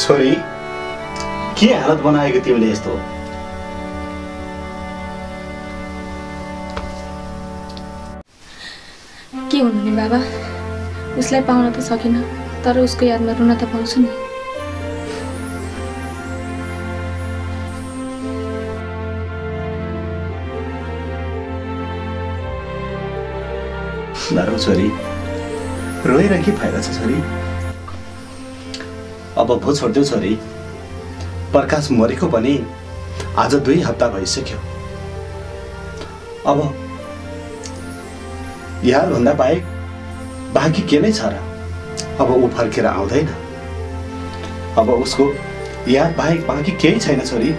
छोरी के हालत बनाएको तिमीले यस्तो? के हुनु नि बाबा, उसलाई पाउन त सकिन, तर उसको यादमा रुन त पाउँछु नि। नरो छोरी, रोएर के फाइदा छ छोरी? अब भो छोड्देऊ छोरी। प्रकाश मरेको पनि आज 2 हप्ता भइसक्यो। अब याद भन्दा बाँकी के नै छ र? अब ऊ फर्केर आउँदैन। अब उसको याद बाहेक बाँकी केही छैन छोरी।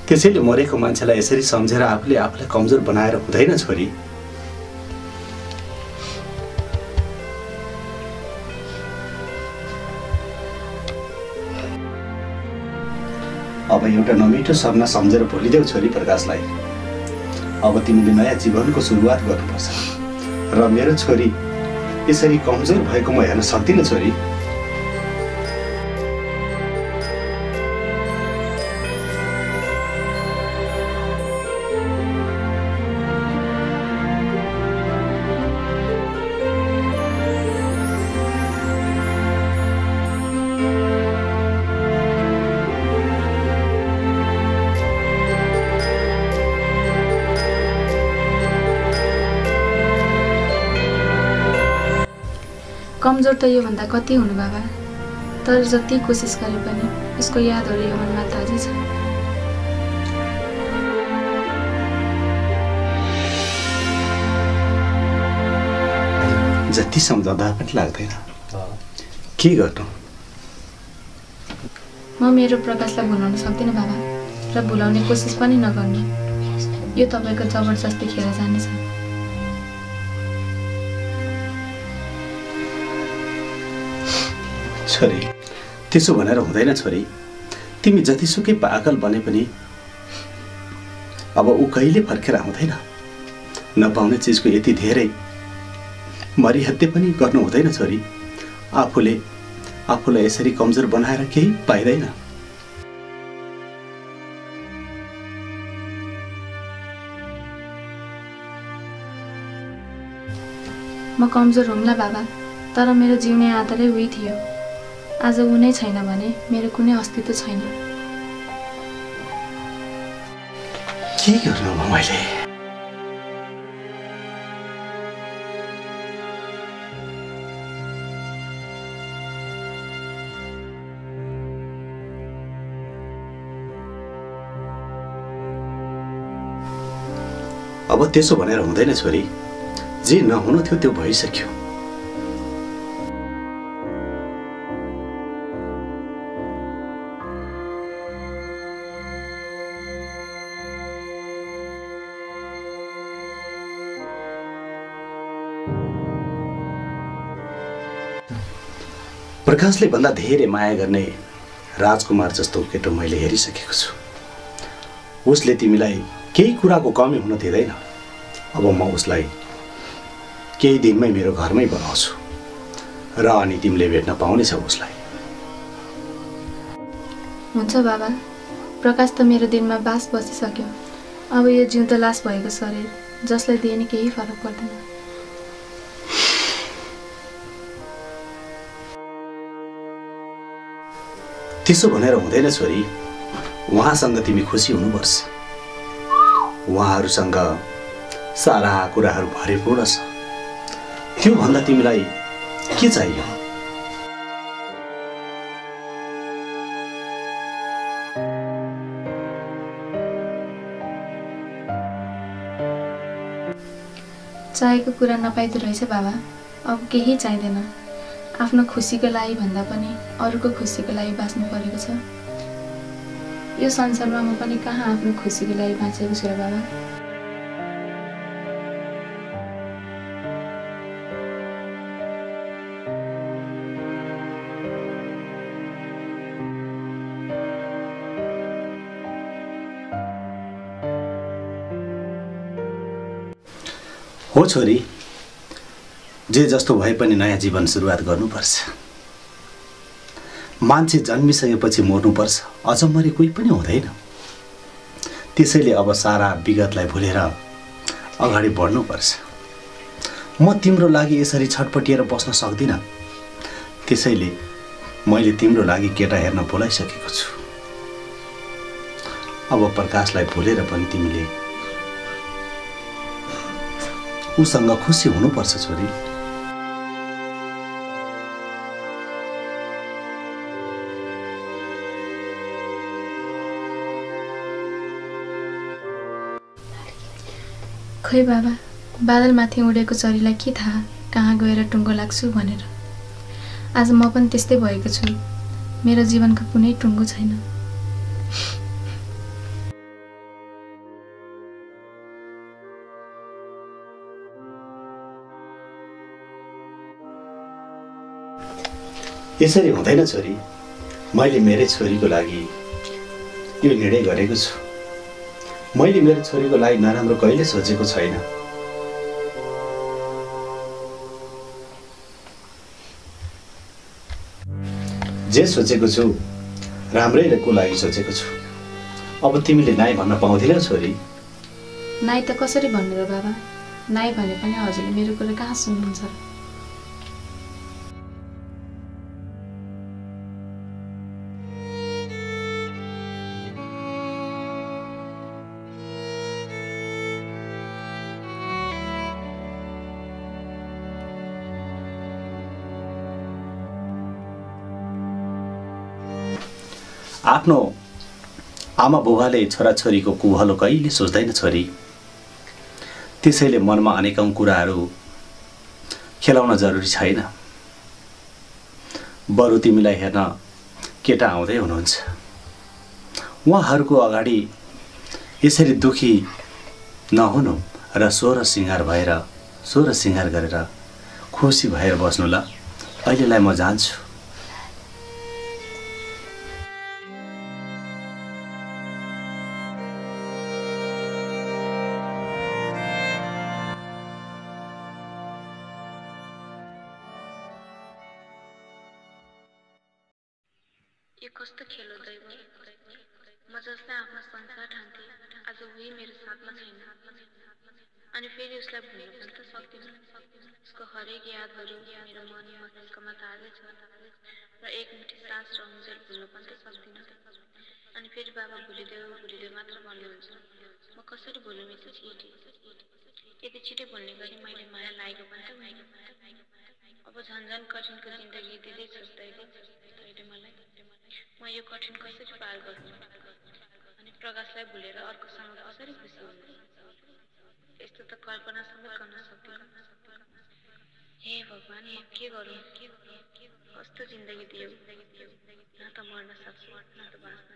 त्यसैले मरेको मान्छेलाई यसरी सम्झेर आफूलाई कमजोर बनाएर हुँदैन छोरी। अब एउटा नमिठो सपना सम्झेर भुलिदेऊ छोरी प्रकाशलाई। अब तिमीले नयाँ जीवनको सुरुवात गर्नुपर्छ र मेरो छोरी यसरी कमजोर भएको म हेर्न सक्दिनँ छोरी। कमजोर त यो भन्दा कति हुनु बाबा, तर जति कोसिस गरे पनि उसको यादहरू यो मनमा ताजै छ। जति सम्झाउँदा पनि लाग्दैन, के गर्नु? म मेरो प्रकाशलाई भुलाउन सक्दिनँ बाबा, र भुलाउने कोसिस पनि नगर्नु। यो तपाईको जबरजस्ती खेर जानेछ। छोरी, त्यसो भनेर हुँदैन छोरी। तिमी जतिसुकै पागल बने पनि अब ऊ कहिले फर्केर आउँदैन। नपाउने चिजको यति धेरै मरिहत्ते पनि गर्नु हुँदैन छोरी। आफूलाई यसरी कमजोर बनाएर केही पाइदैन। म कमजोर हुम्ला बाबा, तर मेरो जिउने आधारै उही थियो। आज ऊ नै छैन भने मेरो कुनै अस्तित्व छैन। के गर्नु मैले? अब त्यसो भनेर हुँदैन छोरी। जे नहुनु थियो त्यो भइसक्यो। प्रकाशले भन्दा धेरै माया गर्ने राजकुमार जस्तो केटो मैले हेरिसकेको छु। उसले तिमीलाई केही कुराको कमी हुन दिँदैन। अब म उसलाई केही दिनमै मेरो घरमै बनाउँछु र अनि तिमीले भेट्न पाउनेछौ उसलाई। हुन्छ बाबा, प्रकाश त मेरो दिनमा बास बसिसक्यो। अब यो जिउँदो लास भएको शरीर जसलाई दिए नि केही फरक पर्दैन। त्यसो भनेर हुँदैन छोरी। उहाँसँग तिमी खुसी हुनुपर्छ। उहाँहरूसँग सारा कुराहरू भरिपूर्ण छ। त्यो भन्दा तिमीलाई के चाहियो? चाहेको कुरा नपाइदो रहेछ बाबा। अब केही चाहिँदैन। आफ्नो खुसीको लागि भन्दा पनि अरूको खुसीको लागि बाँच्नु परेको छ। यो संसारमा म पनि कहाँ आफ्नो खुसीको लागि बाँचेको छु र बाबा। हो छोरी, जे जस्तो भए पनि नयाँ जीवन सुरुवात गर्नुपर्छ। मान्छे जन्मिसकेपछि मर्नुपर्छ, अझम्मरी कोही पनि हुँदैन। त्यसैले अब सारा विगतलाई भुलेर अगाडि बढ्नुपर्छ। म तिम्रो लागि यसरी छटपटिएर बस्न सक्दिनँ, त्यसैले मैले तिम्रो लागि केटा हेर्न बोलाइसकेको छु। अब प्रकाशलाई भुलेर पनि तिमीले उसँग खुसी हुनुपर्छ छोरी। खै बाबा, बादलमाथि उडेको चरीलाई के थाहा कहाँ गएर टुङ्गो लाग्छु भनेर। आज म पनि त्यस्तै भएको छु। मेरो जीवनको कुनै टुङ्गो छैन। यसरी हुँदैन छोरी। मैले मेरै छोरीको लागि यो निर्णय गरेको छु। मैले मेरो छोरीको लागि नराम्रो कहिले सोचेको छैन। जे सोचेको छु राम्रैको लागि सोचेको छु। अब तिमीले नाइ भन्न पाउँदिनौ छोरी। नाइ त कसरी भन्नु र बाबा? नाइ भने पनि हजुरले मेरो कुरा कहाँ सुन्नुहुन्छ र? आफ्नो आमा बुबाले छोराछोरीको कुभलो कहिले सोच्दैन छोरी। त्यसैले मनमा अनेकौं कुराहरू खेलाउन जरुरी छैन। बरु तिमीलाई हेर्न केटा आउँदै हुनुहुन्छ। उहाँहरूको अगाडि यसरी दुखी नहुनु र सोह्र सिंगार गरेर खुसी भएर बस्नु ल। अहिलेलाई म जान्छु। यो कस्तो खेल हो दैव। म जसलाई आफ्नो संसार ठान्थे आज उही मेरो साथमा छैन। अनि फेरि उसलाई भुल्न पनि त सक्दिनँ। उसको हरेक यादहरू मेरो मन मस्तिष्कमा ताजै छ र एक मुठी सास र उन्जेल भुल्न पनि त सक्दिनँ। अनि फेरि बाबा भुलिदेऊ मात्र भन्नुहुन्छ। म कसरी भुलौँ यति छिटै? यति छिटै भुल्ने गरी मैले माया लागेको पनि त होइन। अब झन्झन कठिनको जिन्दगी दिँदैछस् तैँले मलाई। म यो कठिन कसरी पार गर्नु? अनि प्रकाशलाई भुलेर अर्कोसँग कसरी खुसी हुनु? यस्तो त कल्पना समेत गर्न सक्दिनँ। हे भगवान, म के गरौँ? कस्तो जिन्दगी दियौ? न त मर्न सक्छु न त बाँच्न।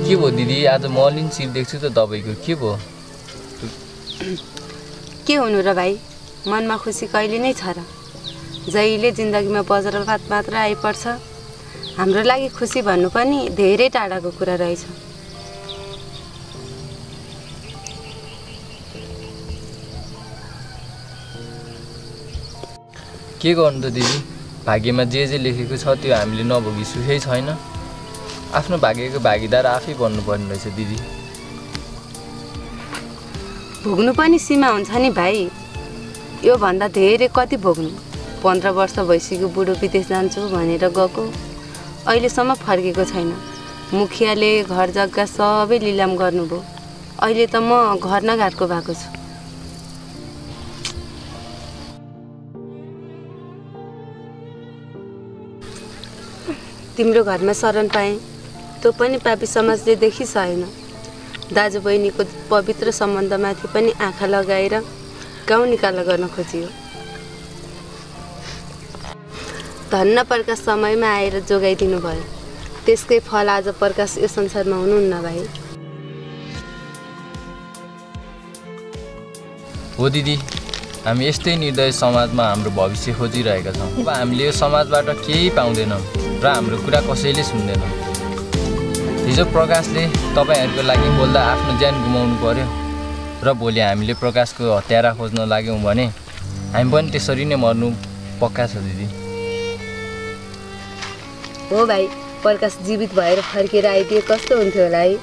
के भयो दिदी, आज मलिन चिर देख्छु त तपाईँको, के भयो? के हुनु र भाइ, मनमा खुसी कहिले नै छ र? जहिले जिन्दगीमा वज्रपात मात्र आइपर्छ। हाम्रो लागि खुसी भन्नु पनि धेरै टाढाको कुरा रहेछ। के गर्नु त दिदी, भाग्यमा जे लेखेको छ त्यो हामीले नभोगी सुखै छैन। आफ्नो भाग्यको भागीदार आफै बन्नुपर्ने रहेछ दिदी। भोग्नु पनि सीमा हुन्छ नि भाइ। यो भन्दा धेरै कति भोग्नु। 15 वर्ष भइसक्यो बुढो विदेश जान्छु भनेर गएको, अहिलेसम्म फर्केको छैन। मुखियाले घर जग्गा सबै लिलाम गर्नुभयो। अहिले त म घर नघाटको भएको छु। तिम्रो घरमा शरण पाएँ, त्यो पनि पापी समाजले देखिसकेन। दाजु बहिनीको पवित्र सम्बन्धमाथि पनि आँखा लगाएर गाउँ निकाला गर्न खोजियो। धन्न प्रकाश समयमा आएर जोगाइदिनु भयो। त्यसकै फल आज प्रकाश यो संसारमा हुनुहुन्न भाइ। हो दिदी, हामी यस्तै निर्दय समाजमा हाम्रो भविष्य खोजिरहेका छौँ। अब हामीले यो समाजबाट केही पाउँदैनौँ र हाम्रो कुरा कसैले सुन्दैनौँ। हिजो प्रकाशले तपाईँहरूको लागि बोल्दा आफ्नो ज्यान गुमाउनु पर्यो र भोलि हामीले प्रकाशको हत्यारा खोज्न लाग्यौँ भने हामी पनि त्यसरी नै मर्नु पक्का छ दिदी। हो भाइ, प्रकाश जीवित भएर फर्केर आइदिए कस्तो हुन्थ्यो होला है।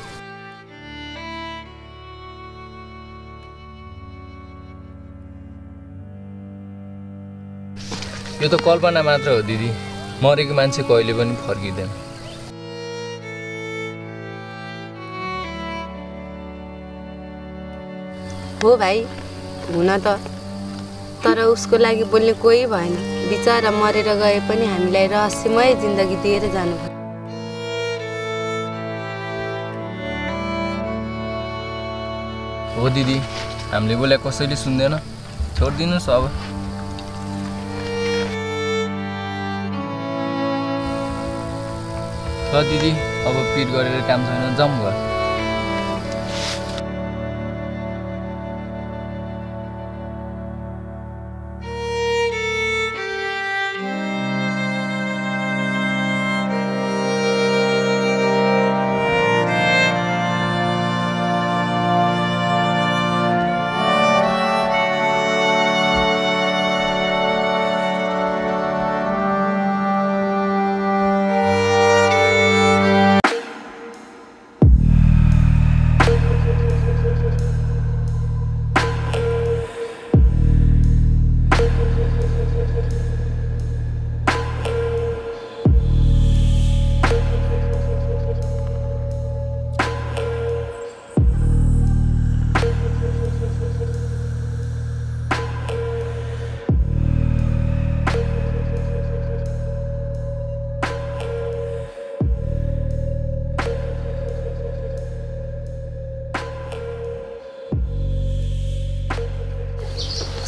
यो त कल्पना मात्र हो दिदी, मरेको मान्छे कहिले पनि फर्किँदैन। हो भाइ, हुन त, तर उसको लागि बोल्ने कोही भएन। बिचारा मरेर गए पनि हामीलाई रहस्यमय जिन्दगी दिएर जानुभयो। हो दिदी, हामीले बोले कसैले सुन्दैन, छोडिदिनुहोस् अब। ल दिदी, अब पिर गरेर काम छैन, जाउँ घर।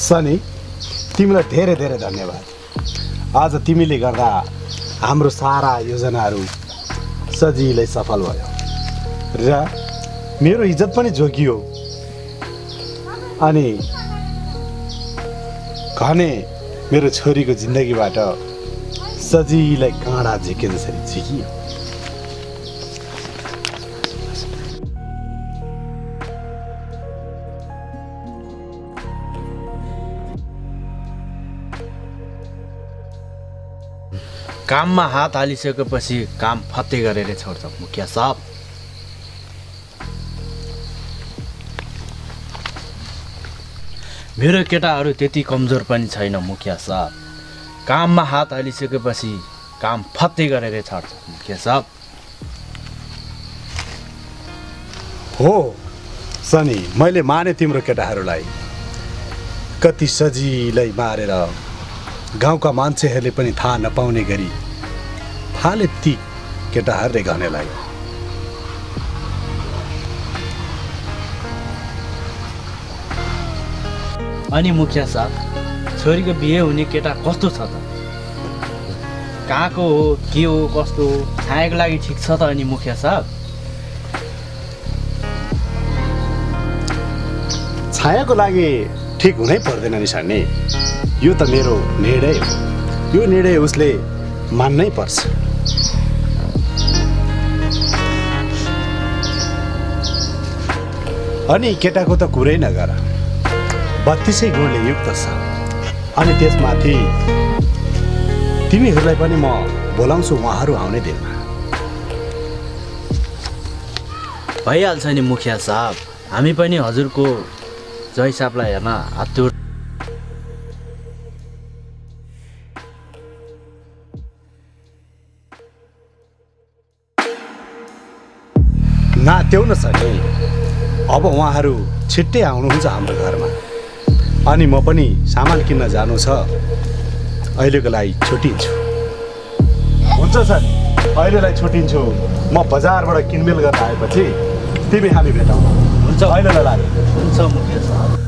सनी, तिमीलाई धेरै धेरै धन्यवाद। आज तिमीले गर्दा हाम्रो सारा योजनाहरू सजिलै सफल भयो र मेरो इज्जत पनि जोगियो। अनि घने मेरो छोरीको जिन्दगीबाट सजिलै काँडा झिके जसरी झिकियो। काममा हात हालिसकेपछि काम फत्ते गरेर छोड्छ मुखिया साहब। मेरो केटाहरू त्यति कमजोर पनि छैन मुखिया साहब। काममा हात हालिसकेपछि काम फत्ते गरेर छोड्छ मुखिया साहब। हो सनी, मैले माने तिम्रो केटाहरूलाई। कति सजिलै मारेर गाउँका मान्छेहरूले पनि थाहा नपाउने गरी थाले ती केटाहरूले घने लाग्यो। अनि मुखिया साहब, छोरीको बिहे हुने केटा कस्तो छ त? कहाँको हो, के हो, कस्तो हो? छायाको लागि ठिक छ त? अनि मुखिया साहब, छायाको लागि ठिक हुनै पर्दैन नि सानी। यो त मेरो निर्णय हो। यो निर्णय उसले मान्नै पर्छ। अनि केटाको त कुरै नगर, 32 गुणले युक्त छ। अनि त्यसमाथि तिमीहरूलाई पनि म बोलाउँछु, उहाँहरू आउने दिनमा। भइहाल्छ नि मुखिया साहब, हामी पनि हजुरको जय साहबलाई हेर्न हात जोड नात्याउन सके। अब उहाँहरू छिट्टै आउनुहुन्छ हाम्रो घरमा अनि म पनि सामान किन्न जानु छ। अहिलेको लागि छुट्टिन्छु। हुन्छ सर, अहिलेलाई छुट्टिन्छु। म बजारबाट किनमेल गर्न आएपछि तिमी हामी भेटौँ। हुन्छ अहिलेलाई लाग्यो। हुन्छ मुखिया साहब।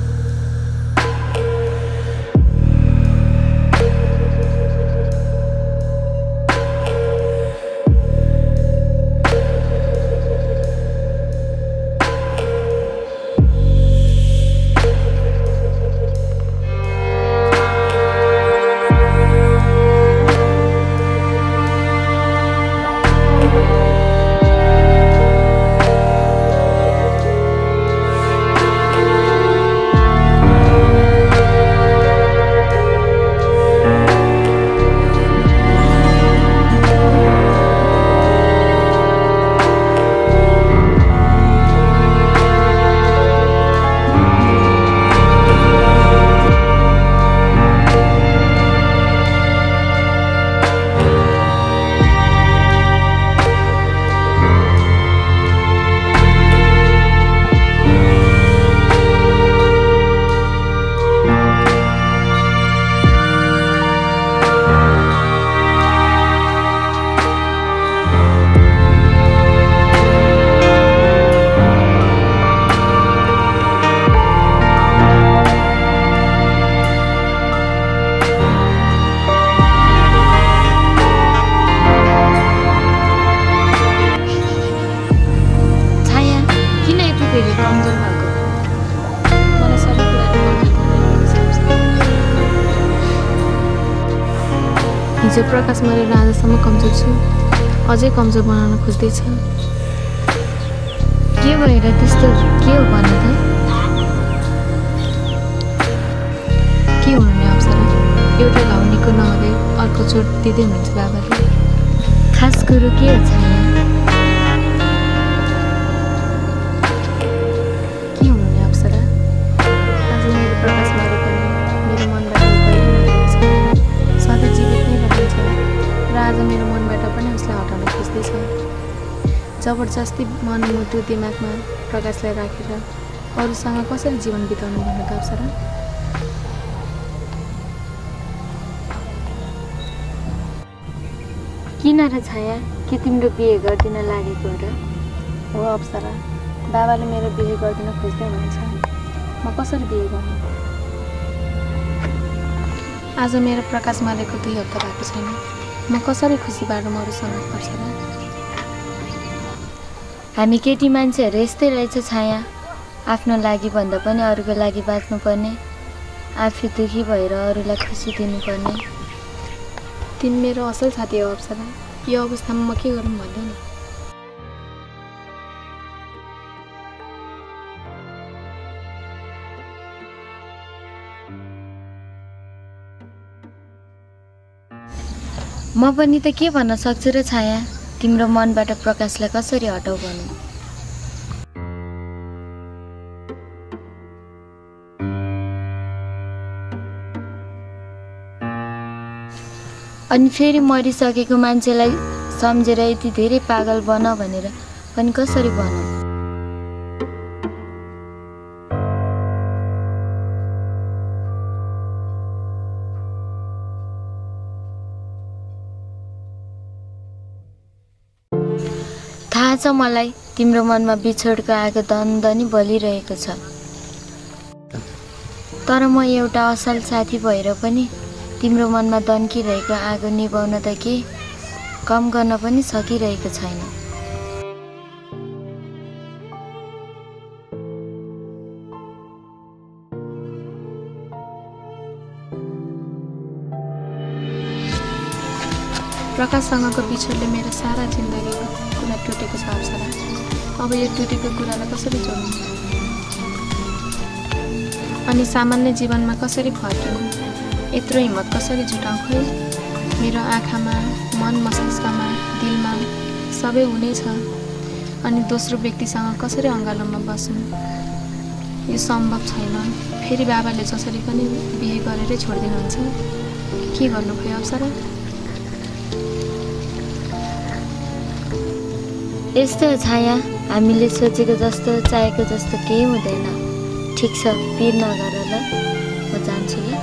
हिजो प्रकाश मरेर आजसम्म कमजोर छु, अझै कमजोर बनाउन खोज्दैछ। के भएर त्यस्तो के हो भन त? के हुनु नि अप्सरा, एउटा घाउ निको नहुँदै अर्को चोट दिँदै हुनुहुन्छ बाबाले। खास कुरो के हो छाया? के हुनु नि अप्सरा, आज मेरो प्रकाश मरे पनि मेरो मनबाट सधैँ जीवित नै रहन्छ र आज मेरो मनबाट पनि उसलाई हटाउन खोज्दैछ। जबरजस्ती मन मुटु दिमागमा प्रकाशलाई राखेर अरूसँग कसरी जीवन बिताउनु भन्नु त अप्सरा? किन र छाया, के तिम्रो बिहे गरिदिन लागेको र? हो अप्सरा, बाबाले मेरो बिहे गरिदिन खोज्दै हुनुहुन्छ। म कसरी बिहे गर्नु? आज मेरो प्रकाश मरेको 2 हप्ता भएको छैन। म कसरी खुसी बाटो अरूसँग पर्छ र? हामी केटी मान्छेहरू यस्तै रहेछ छाया, आफ्नो लागि भन्दा पनि अरूको लागि बाँच्नुपर्ने, आफू दुखी भएर अरूलाई खुसी दिनुपर्ने। तिमी मेरो असल साथी हो अप्सरा, यो अवस्थामा म के गरौँ भन्दैन। म पनि त के भन्न सक्छु र छाया, तिम्रो मनबाट प्रकाशलाई कसरी हटाऊ भनौँ? अनि फेरि मरिसकेको मान्छेलाई सम्झेर यति धेरै पागल बन भनेर पनि कसरी भनौँ? थाहा छ मलाई, तिम्रो मनमा बिछोडको आगो दनदनी बलिरहेको छ, तर म एउटा असल साथी भएर पनि तिम्रो मनमा दन्किरहेको आगो निभाउन त के कम गर्न पनि सकिरहेको छैन। प्रकाशसँगको बिछोडले मेरो सारा जिन्दगीको कुरा टुटेको छ अप्सरा। अब यो टुटेको कुरालाई कसरी जोड्नु अनि सामान्य जीवनमा कसरी फर्किनु? यत्रो हिम्मत कसरी जुटाउँ खोइ? मेरो आँखामा, मन मस्तिष्कमा, दिलमा सबै हुनेछ, अनि दोस्रो व्यक्तिसँग कसरी अँगालोमा बस्नु? यो सम्भव छैन। फेरि बाबाले जसरी पनि बिहे गरेरै छोडिदिनुहुन्छ। के गर्नु भयो अप्सरा? यस्तो हो छाया, हामीले सोचेको जस्तो चाहेको जस्तो केही हुँदैन। ठिक छ, पिर नगर ल, म जान्छु ल।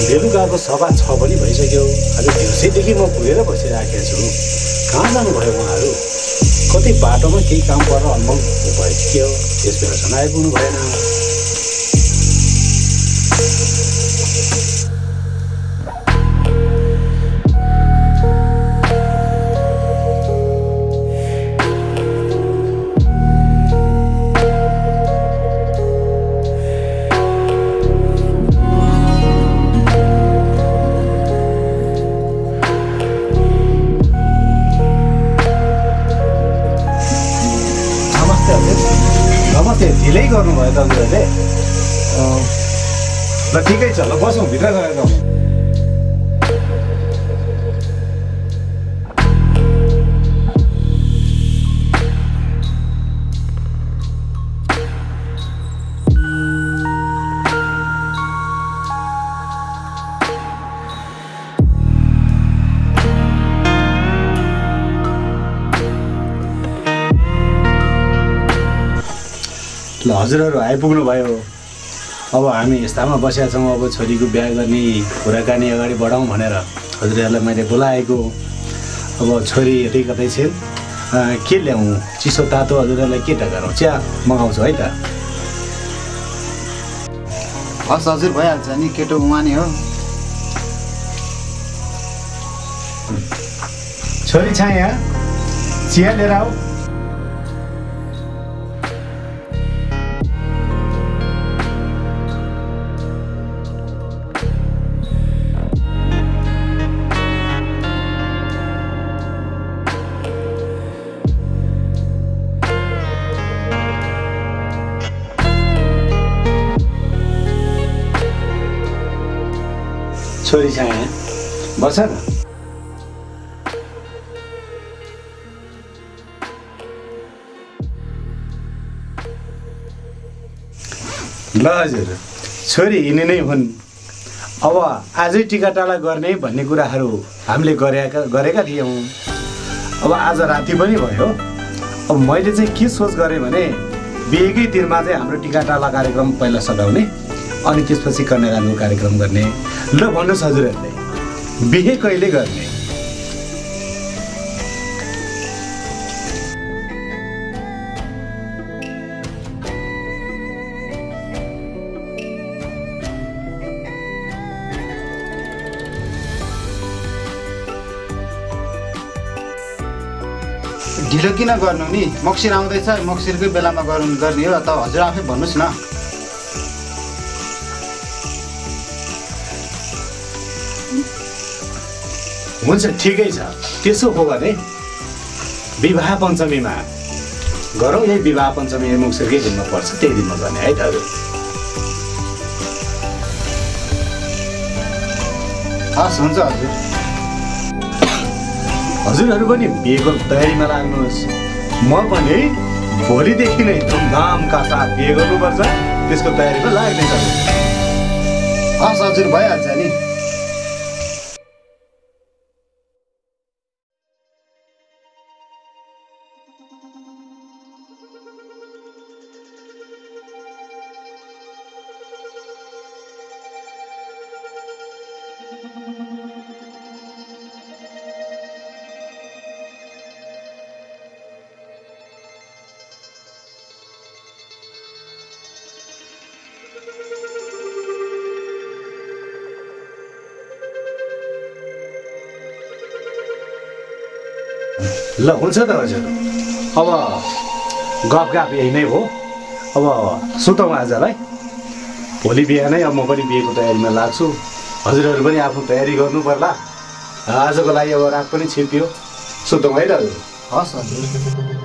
बेलुकाको 6:15 पनि भइसक्यो। आज दिउँसैदेखि म भुलेर बसिराखेको छु। कहाँ जानुभयो उहाँहरू? कतै बाटोमा केही काम परेर अनमल भयो कि के हो? त्यस बेलासम्म आइपुग्नु भएन। ढिलै गर्नुभयो त हजुरहरूले। ल ठिकै छ, ल बसौँ, भित्र गएर जाउँ। ल हजुरहरू आइपुग्नु भयो। अब हामी यस्तामा बसेका छौँ। अब छोरीको बिहा गर्ने कुराकानी अगाडि बढाउँ भनेर हजुरहरूलाई मैले बोलाएको। अब छोरी यतै कतै छिन्। के ल्याउँ? चिसो तातो हजुरहरूलाई के गरौँ? चिया मगाउँछु है त। हस् हजुर, भइहाल्छ नि, केटो उहाँ नि हो। छोरी छाया, चिया लिएर आऊ। छोरी छाया, बस न। ल हजुर, छोरी यिनी नै हुन्। अब आजै टिकाटाला गर्ने भन्ने कुराहरू हामीले गरेका थियौँ। अब आज राति पनि भयो। अब मैले चाहिँ के सोच गरेँ भने बिहेकै दिनमा चाहिँ हाम्रो टिकाटाला कार्यक्रम पहिला सघाउने, अनि त्यसपछि कन्यादानको कार्यक्रम गर्ने। ल भन्नुहोस् हजुरहरूले, बिहे कहिले गर्ने? ढिलो किन गर्नु नि? मक्सिर आउँदैछ, मक्सिरकै बेलामा गर्ने हो त। हजुर आफै भन्नुहोस् न। हुन्छ, ठिकै छ। त्यसो हो भने विवाह पञ्चमीमा गरौँ। यही विवाह पञ्चमी मक्सिरकै दिनमा पर्छ, त्यही दिनमा गर्ने है त हजुर। हस् हुन्छ हजुर। हजुरहरू पनि बिहेको तयारीमा लाग्नुहोस्। म पनि भोलिदेखि नै धुमधामका साथ बिहे गर्नुपर्छ, त्यसको तयारीमा लाग्ने छ। हस् हजुर, भइहाल्छ नि। ल हुन्छ त हजुर, अब गफ यही नै हो। अब सुतौँ आजलाई, भोलि बिहानै अब म पनि बिहेको तयारीमा लाग्छु। हजुरहरू पनि आफ्नो तयारी गर्नु पर्ला। आजको लागि अब रात पनि छिर्कियो, सुतौँ है त हजुर। हस् हजुर।